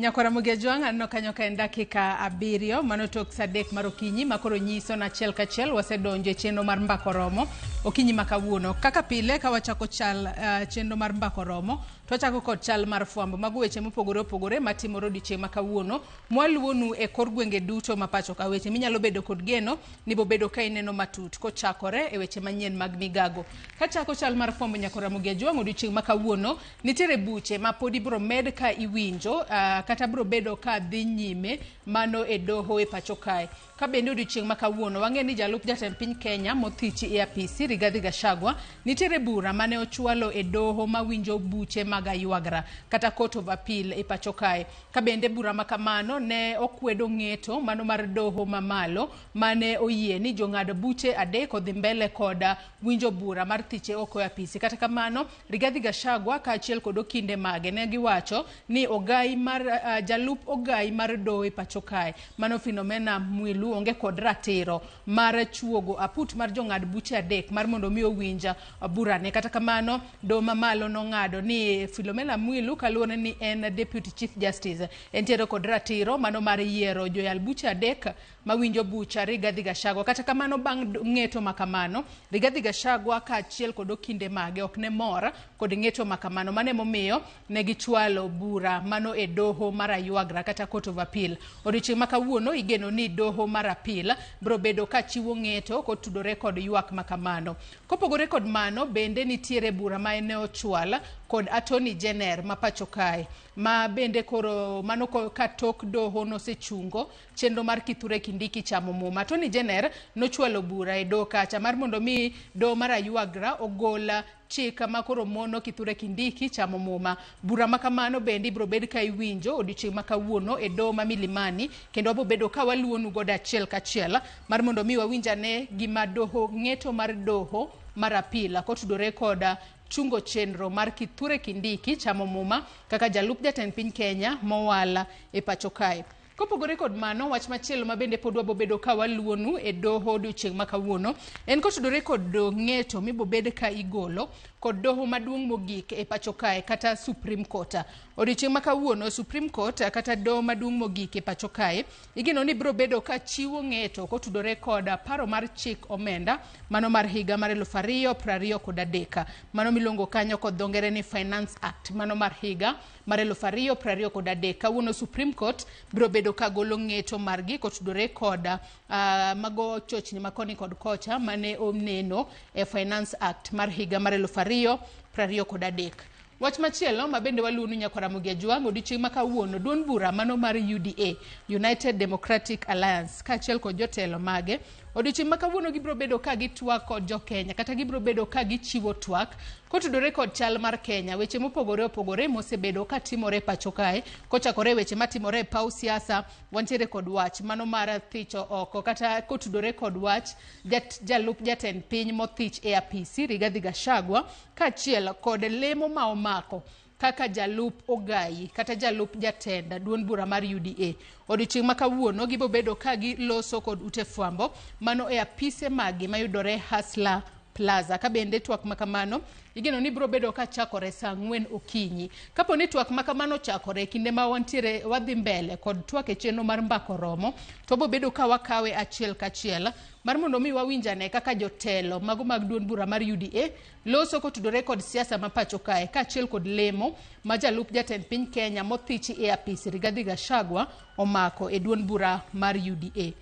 Nyakwara Mugia Jwang', aneno kanyo ka en dakika 7 mano tok sa 3 mar okinyi, ma koro nyiso na achiel kachiel wasedonjo e chenro mar Mbaka Oromo okinyi ma kawuono. Kaka pile ka wachako chal chenro mar Mbaka Oromo, to wachako kod chal mar fwambo. Mago weche mopogore opogore matimore odiochieng' ma kawuono mwaluwonu e kor gwenge duto ma pacho ka, weche minyalo bedo kod geno ni bobedo ka ineno matut kochakore e weche manyien mag migago. Kachako chal mar fwambo, Nyakwara Ramogi Ajwang', odiochieng' ma kawuono nitiere buche ma pod ibiro med ka iwinjo kata biro bedo ka dhi nyime mano e doho e pacho kae. Ka bende odiochieng' ma kawuono wang'e ni jalup jatend piny Kenya mothichi e apisi Rigathi Gachagua nitiere bura mane ochwalo e doho mawinjo buche mag aywagra kata Court of Appeal e pacho kae. Ka bende bura ma kamano ne okwedo ng'eto mano mar doho mamalo mane oyie ni jong'ad buche 3 odhi mbele kod winjo bura mar thiche oko e apisi. Kata kamano, Rigathi Gachagua kaachiel kod okinde mage ne giwacho ni ogai mar jalup ogai mar doho e pacho kae mano Philomena Mwilu onge kod ratiro mar chuogo aput mar jong'ad buche 3 mar mondo mi owinj burane. Kata kamano, doho mamalo nong'ado ni Philomena Mwilu kaluwore ni en Deputy Chief Justice entiere kod ratiro mano mar yiero joyal buche 3 mawinjo bucha Rigathi Gachagua. Kata kamano, bang' ng'eto makamano, Rigathi Gachagua kaachiel kod okinde mage ok ne mor kod ng'eto makamano. Mano emomiyo ne gichwalo bura mano e doho mar aywagra kata Court of Appeal. Odiochieng' ma kawuono igeno ni doho mar appeal biro bedo ka chiwo ng'eto kotudore kod ywak makamano. Kopogore kod mano, bende nitiere bura ma ne ochwal kod Attorney General ma pacho kae, ma bende koro mano ka tok doho nosechungo chenro mar Kithure Kindiki chamo muma. Attorney General nochwalo bura e doho kacha mar mondo mi doho mar aywagra ogol chik ma koro mono Kithure Kindiki chamo muma. Bura ma kamano bende ibiro bed ka iwinjo odiochieng' ma kawuono e doho ma Milimani, kendo wabiro bedo ka waluwonu godo achiel kachiel mar mondo mi wawinj ane gima doho ng'eto mar doho mar apila kotudore kod chungo chenro mar Kithure Kindiki chamo muma kaka jalup jatend piny Kenya mowal e pacho kae. Kopogore kod mano, wach machielo ma bende pod wabobedo ka waluwonu e doho odiochieng' ma kawuono en kotudore kod ng'eto mibobed ka igolo kod doho maduong' mogik e pacho kae kata Supreme Court. Odiochieng' ma kawuono Supreme Court kata doho maduong' mogik e pacho kae igeno ni biro bedo ka chiwo ng'eto kotudore kod paro mar chik omenda mano mar higa mar 2023, mano miluongo kanyo kod dho ngere ni Finance Act mano mar higa mar 2023. Kawuono Supreme Court biro bedo ka golo ng'eto margi kotudore kod mago chochni ma koni kod kocha mane oneno e Finance Act mar higa mar 2023. Wach machielo ma bende waluwonu Nyakwar Ramogi Ajwang', odiochieng' ma kawuono duond bura mano mar UDA, United Democratic Alliance, kaachiel kod jotelo mage odiochieng' ma kawuono gibiro bedo ka gitwak kod jo Kenya kata gibiro bedo ka gichiwo twak kotudore kod chal mar Kenya, weche mopogore opogore mosebedo ka timore pacho kae, kochakore weche matimore e paw siasa. Wantiere kod wach mano mar thicho oko kata kotudore kod wach jalup jatend piny mothich e apisi Rigathi Gachagua, kaachiel kod lemo ma omako kaka jalup ogai kata jalup jatend duond bura mar UDA. Odiochieng' ma kawuono gibo bedo ka giloso kod ute fwambo mano e apise magi mayudore Hustler Plaza. Ka bende twak ma kamano igeno ni biro bedo ka chakore saa 4 okinyi. Kapo ni twak ma kamano ochakore kinde ma wantiere wadhi mbele kod twak e chenro mar Mbaka Oromo, to wabo bedo ka wakawe achiel kachiel mar mondo mi wawinj ane kaka jotelo mago mag duond bura mar UDA loso kotudore kod siasa ma pacho kae, kaachiel kod lemo ma jalup jatend piny Kenya mothichi e apisi Rigathi Gachagua omako e duond bura mar UDA.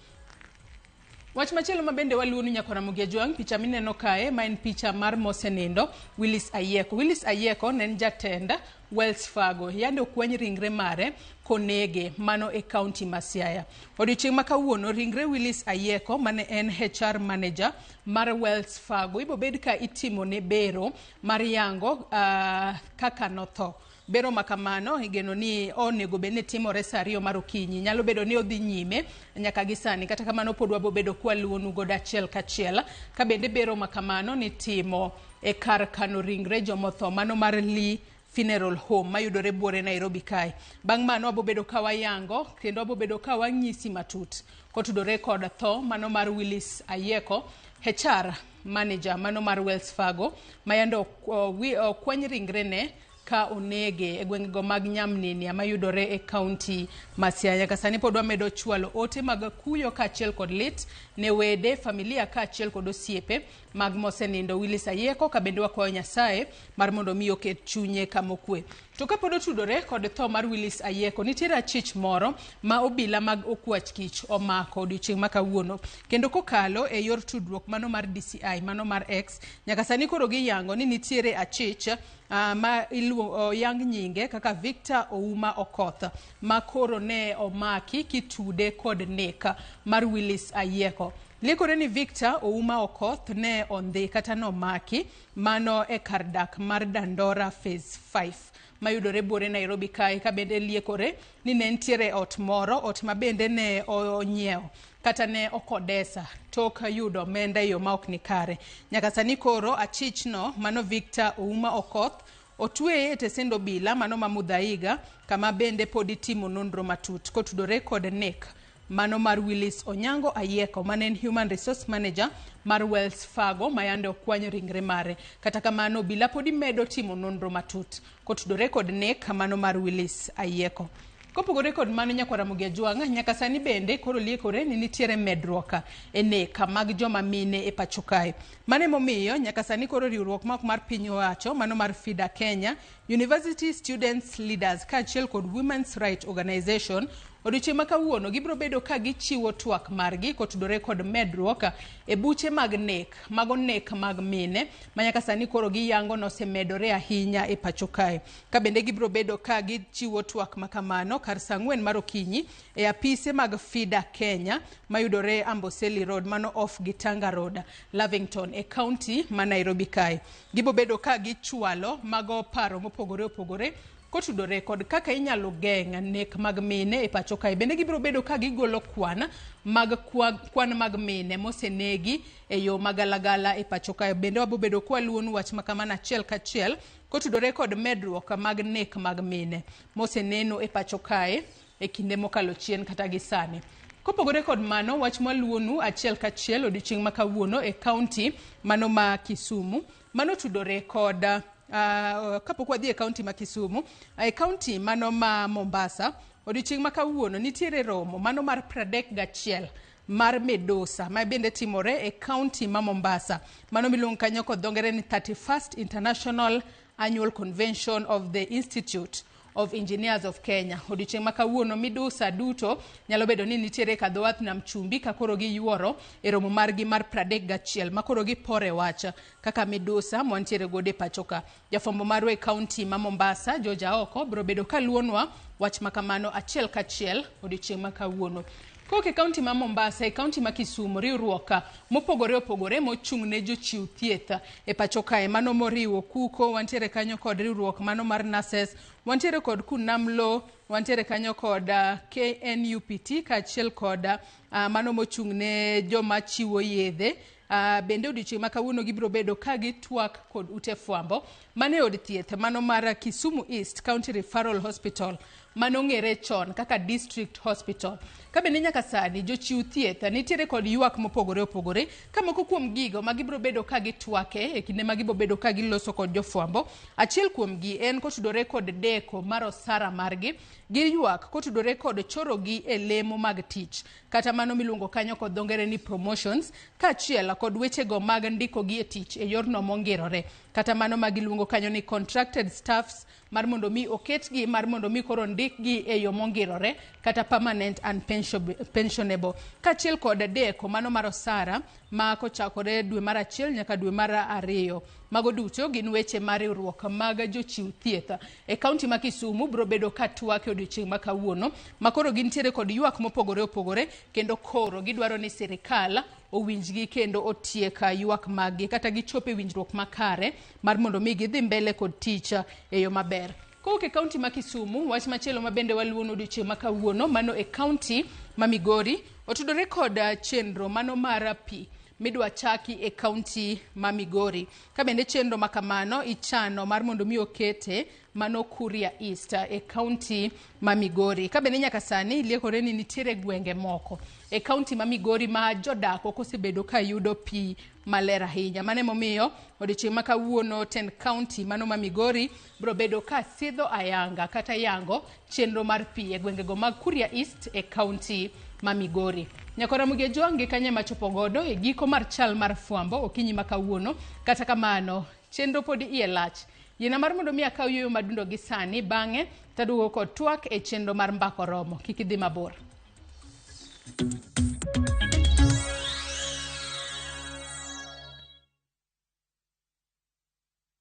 Wach machielo ma bende waluwonu Nyakwar Ramogi Ajwang', picha mineno kae ma en picha mar mosenindo Willis Ayieko. Willis Ayieko ne en jatend Wells Fargo, yande okwany ringre mare konege mano e kaunti ma Siaya. Odiochieng' ma kawuono ringre Willis Ayieko mane en HR manager mar Wells Fargo ibobed ka itimone bero mar yango kaka notho. Bero ma kamano igeno ni onego bed ni timore saa 2 mar okinyi. Nyalo bedo ni odhi nyime nyaka gi sani. Kata kamano pod wabobedo kwaluwonu godo achiel kachiel. Ka bende bero ma kamano nitimo e kar kano ringre jomotho mano mar Lee Funeral Home mayudore buore Nairobi kae. Bang' mano wabobedo ka wayango kendo wabobedo ka wanyisi matut kotudore kod tho mano mar Willis Ayieko, HR manager mano mar Wells Fargo, ma yande okwany ringrene ka onege e gwengego mag Nyamnenia mayudore e kaunti ma Siaya. Nyaka sani pod wamedo chwalo ote mag kuyo kaachiel kod lit ne wede, familia kaachiel kod osiepe mag mosenindo Willis Ayieko, ka bende wakwayo Nyasaye mar mondo mi oket chunye kama okwe. To kapod otudore kod tho mar Willis Ayieko, nitiere achich moro ma obila mag Okwach Kich omako odiochieng' ma kawuono. Kendo kokalo e yor tudruok mano mar DCI, mano mar X, nyaka sani koro giyango ni nitiere achich ma oyang nyinge kaka Victor Ouma Okoth, ma koro ne omaki kitude kod nek mar Willis Ayieko. Liekore ni Victor Ouma Okoth ne ondhi kata nomaki mano e kar dak mar Dandora Phase 5 mayudore buore Nairobi kae, ka bende liekore ni ne nitiere ot moro, ot ma bende ne onyiewo kata ne okodesa tok yudo omenda e yo ma ok ni kare. Nyaka sani koro achichno mano Victor Ouma Okoth otweye e tesend obila mano ma Muthaiga, kama bende pod itimo nonro matut kotudore kod nek mano mar Willis Onyango Ayieko, mane en Human Resource Manager mar Wells Fargo mayande okwany ringre mare. Kata kamano, obila pod medo timo nonro matut kotudore kod nek mano mar Willis Ayieko. Kopogore kod mano, nyakwar Ramogi Ajwang', nyaka sani bende koro liekore ni nitiere medruok e nek mag joma mine e pacho kae. Mano emomiyo nyaka sani koro riwruok ma ok mar piny owacho mano mar FIDA Kenya, University Students Leaders kaachiel kod Women's Right Organization odiochieng' ma kawuono gibiro bedo ka gichiwo twak margi kotudore kod medruok e buche mag nek, mago nek mag mine ma nyaka sani koro giyango nosemedore ahinya e pacho kae. Ka bende gibiro bedo ka gichiwo twak ma kamano kar saa 4 mar okinyi e apise mag FIDA Kenya mayudore Amboseli Road, mano off Gitanga Road, Lavington e kaunti ma Nairobi kae. Gibiro bedo ka gichwalo mago paro mopogore opogore kotudore kod kaka inyalo geng' nek mag mine e pacho kae. Bende gibiro bedo ka gigolo kwan mag kwan mag mine mosenegi e yo magalagala e pacho kae. Bende wabiro bedo kwaluwonu wach ma kamano achiel kachiel kotudore kod medruok mag nek mag mine moseneno e pacho kae e kinde mokalo chien kata gi sani. Kopogore kod mano, wach mwaluwonu achiel kachiel odiochieng' ma kawuono e kaunti mano ma Kisumu, mano tudore kod kapok wadhi e kaunti ma Kisumu, e kaunti mano ma Mombasa, odiochieng' ma kawuono nitiere romo mano mar 31 mar Medosa ma bende timore e kaunti ma Mombasa. Mano miluongo kanyo kod dho ngere ni 31st International Annual Convention of the Institute of Engineers of Kenya. Odiochieng' ma kawuono midusa duto nyalo bedo ni nitiere ka dho wath nam chumbi ka koro giyuoro e romo margi mar 31 ma koro gipore wach kaka midusa mwantiere godo e pacho ka. Jafwambo marwa e kaunti ma Mombasa, George Aoko, biro bedo kaluwonwa wach ma kamano achiel kachiel odiochieng' ma kawuono. Kowuok e kaunti ma Mombasa, e kaunti ma Kisumu, riwruok mopogore opogore mochung' ne jochiw thieth e pacho kae, mano moriwo Kuko, wantiere kanyo kod riwruok mano mar nurses, wantiere kod Kunamlo, wantiere kanyo kod KNUPT kaachiel kod mano mochung' ne joma chiwo yedhe. Bende odiochieng' ma kawuono gibiro bedo ka gitwak kod ute fwambo mane od thieth mano mar Kisumu East County Referral Hospital mano ng'ere chon kaka District Hospital. Ka bende nyaka sani jochiw thieth nitiere kod ywak mopogore opogore ka moko kuom gigo ma gibiro bedo ka gitwake e kinde ma gibiro bedo ka giloso kod jofwambo. Achiel kuomgi en kotudore kod deko mar osara margi, giywak kotudore kod chorogi e lemo mag tich kata mano miluongo kanyo kod dho ngere ni promotions, kaachiel kod wechego mag ndikogi e tich e yorno mongirore kata mano ma giluongo kanyo ni contracted staffs mar mondo mi oketgi mar mondo mi koro ndikgi e yo mongirore kata permanent and pensionable, kaachiel kod deko mano mar osara ma kochakore dwe mar 1 nyaka dwe mar 2. Mago duto gin weche mar riwruok mag jochiw thieth e kaunti ma Kisumu biro bedo ka twak e odiochieng' ma kawuono ma koro gintiere kod ywak mopogore opogore kendo koro gidwaro ni sirikal owinjgi kendo otiek ywak maggi kata gichop e winjruok makare mar mondo mi gidhi mbele kod tich e yo maber. Kowuok e kaunti ma Kisumu, wach machielo ma bende waluwono odiochieng' ma kawuono mano e kaunti ma Migori otudore kod chenro mano mar pi midwa chaki e kaunti ma Migori. Ka bende chenro ma kamano ichano mar mondo mi okete mano Kuria East e kaunti ma Migori. Ka bende nyaka sani liekore ni nitiere gwenge moko e kaunti ma Migori ma jodak ok osebedo ka yudo pi maler ahinya. Mano emomiyo odiochieng' ma kawuono tend kaunti mano ma Migori biro bedo ka sidho ayanga kata yango chenro mar pi e gwengego mag Kuria East e kaunti ma Migori. Nyakora Muge Jwang' gi kanye machopo godo e giko mar chal mar fwambo okinyi ma kawuono. Kata kamano, chenro pod iye lach. Yiena mar mondo mi akaw yueyo madundo gi sani, bang'e taduogo kod twak e chenro mar Mbaka Oromo. Kik idhi mabor.